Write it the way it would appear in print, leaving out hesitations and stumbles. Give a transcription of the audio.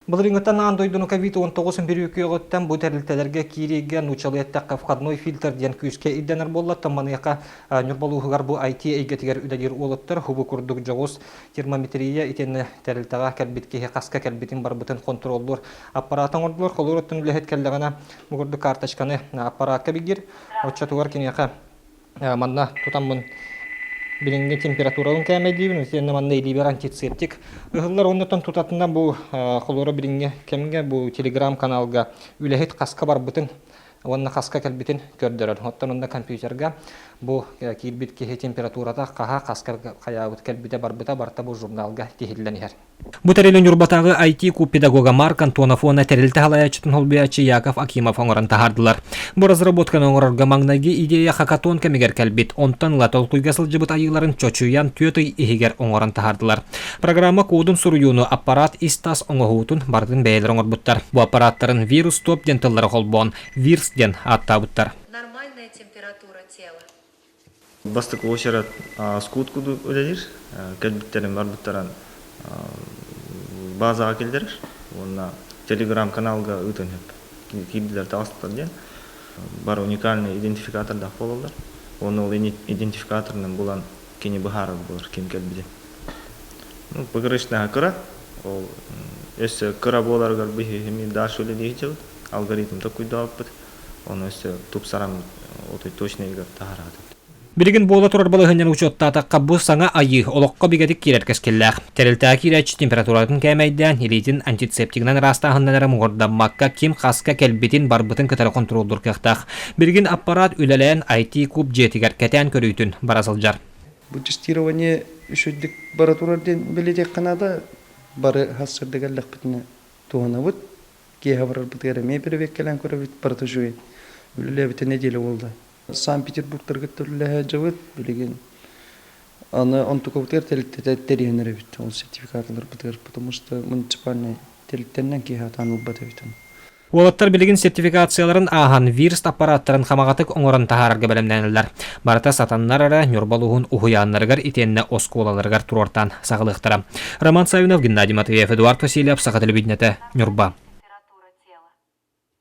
Былырыыҥҥыттан аан дойдуну ковид-19 бүрүүкүөҕүттэн бу тэрилтэлэргэ киириигэ нууччалыы эттэххэ входной фильтр диэн күүскэ ирдэнэр буолла. Оттон маныаха Ньурба улууһугар бу IT эйгэтигэр үлэлиир уолаттар бу курдук дьоҕус термометрия итиэннэ тэрилтэҕэ кэлбит киһи хаска кэлбитин барбытын хонтуруоллуур аппараат оҥордулар. Холуур оттон үлэһит кэллэҕинэ бу курдук карточканы аппараакка билгир. Оччотугар киниэхэ манна тутаммын билиҥҥи температурабын кээмэйдиибин итиэннэ манна илиибэр антисептик ыһыллар оннуттан тутатына бу холуора билиҥҥи кэмҥэ бу телеграм-каналга үлэһит хаска барбытын уонна хаска кэлбитин көрдөрөр. Оттон онно компьютерга бу киирбит киһи температурата хаһа хаска хайаабыт кэлбитэ барбыта барыта бу журналга тиһиллэн иһэр. Бу тэрили Ньурбатааҕы IT-куб педагога Марк Антонов уонна тэрилтэ салайааччытын солбуйааччы Яков Акимов оҥорон таһаардылар. Бу разработканы оҥорорго маҥнайгы идея хакатон кэмигэр кэлбит, онтон ыла толкуйга сылдьыбыт айыыларын чочуйан түөрт ый иһигэр оҥорон таһаардылар. Программа кодун суруйууну аппарат ис-тас оҥоһуутун барытын бэйэлэрэ оҥорбуттар. Бу аппараттарын вирус-топ диэн тыллары холбоон вирс диэн ааттаабыттар. Нормальная температура тела. Бастакы уочарат скут курдук үлэлиир. Кэлбиттэрин барбыттарын базаҕа киллэрэр уонна телеграм-каналга ыытан сөп. Киирдилэр таҕыстылар диэн. Бары уникальный идентификатордаах буолаллар. Уонна ол идентификаторынан булан кини быһаарар буолар ким кэлбитин. Ну, пограничная кыра. Ол өссө кыра буоларыгар биһиги дальше үлэлии сылдьабыт. Алгоритм толкуйдаабыппыт. Ону өссө тупсаран отой точно ыгар таһараатыбыт. Билигин буола турар балаһыанньаны учуоттаатахха, бу саҥа айыы олоххо бигэтик киирэр кэскиллээх. Тэрилтэҕэ киирээччи температуратын кээмэйдээн, илиитин антисептигынан ыраастааһынынан эрэ муҥурдаммакка, ким хаска кэлбитин, барбытын кытары хонтуруоллуур кыахтаах. Билигин аппараат үлэлээн IT-куб дьиэтигэр кэтээн көрүүтүн бара сылдьар. Бу тестирование үчүгдүк бара турар диэн бэлиэтиэххэ наада. Бары хас сырдык эллэхпитинэ туһанабыт. Киэһэ барарбытыгар эмиэ бэрэбиэркэлээн көрөбүт, барыта үчүгэй. Үлэлээбитэ нэдиэлэ буолла. Санкт-Петербургтарга үлэлэһэ сылдьабыт. Билигин аны онтукабытыгар тэрилтэтэ тэрийэн эрэбит ол сертификат ыларбытыгар, потому что муниципальнай тэрилтэннэн киһи сатаан ылбат эбит ону. Уолаттар билигин сертификацияларын ааһан вирст аппарааттарын хамаҕатык оҥорон таһаарарга бэлэмнэнэллэр. Барыта сатаннар эрэ Ньурба улууһун уһуйааннарыгар итиэннэ оскуолаларыгар туруортаан саҕалыахтара. Роман Савинов, Геннадий Матвеев, Эдуард Васильев, Саха телевидениетэ, Ньурба.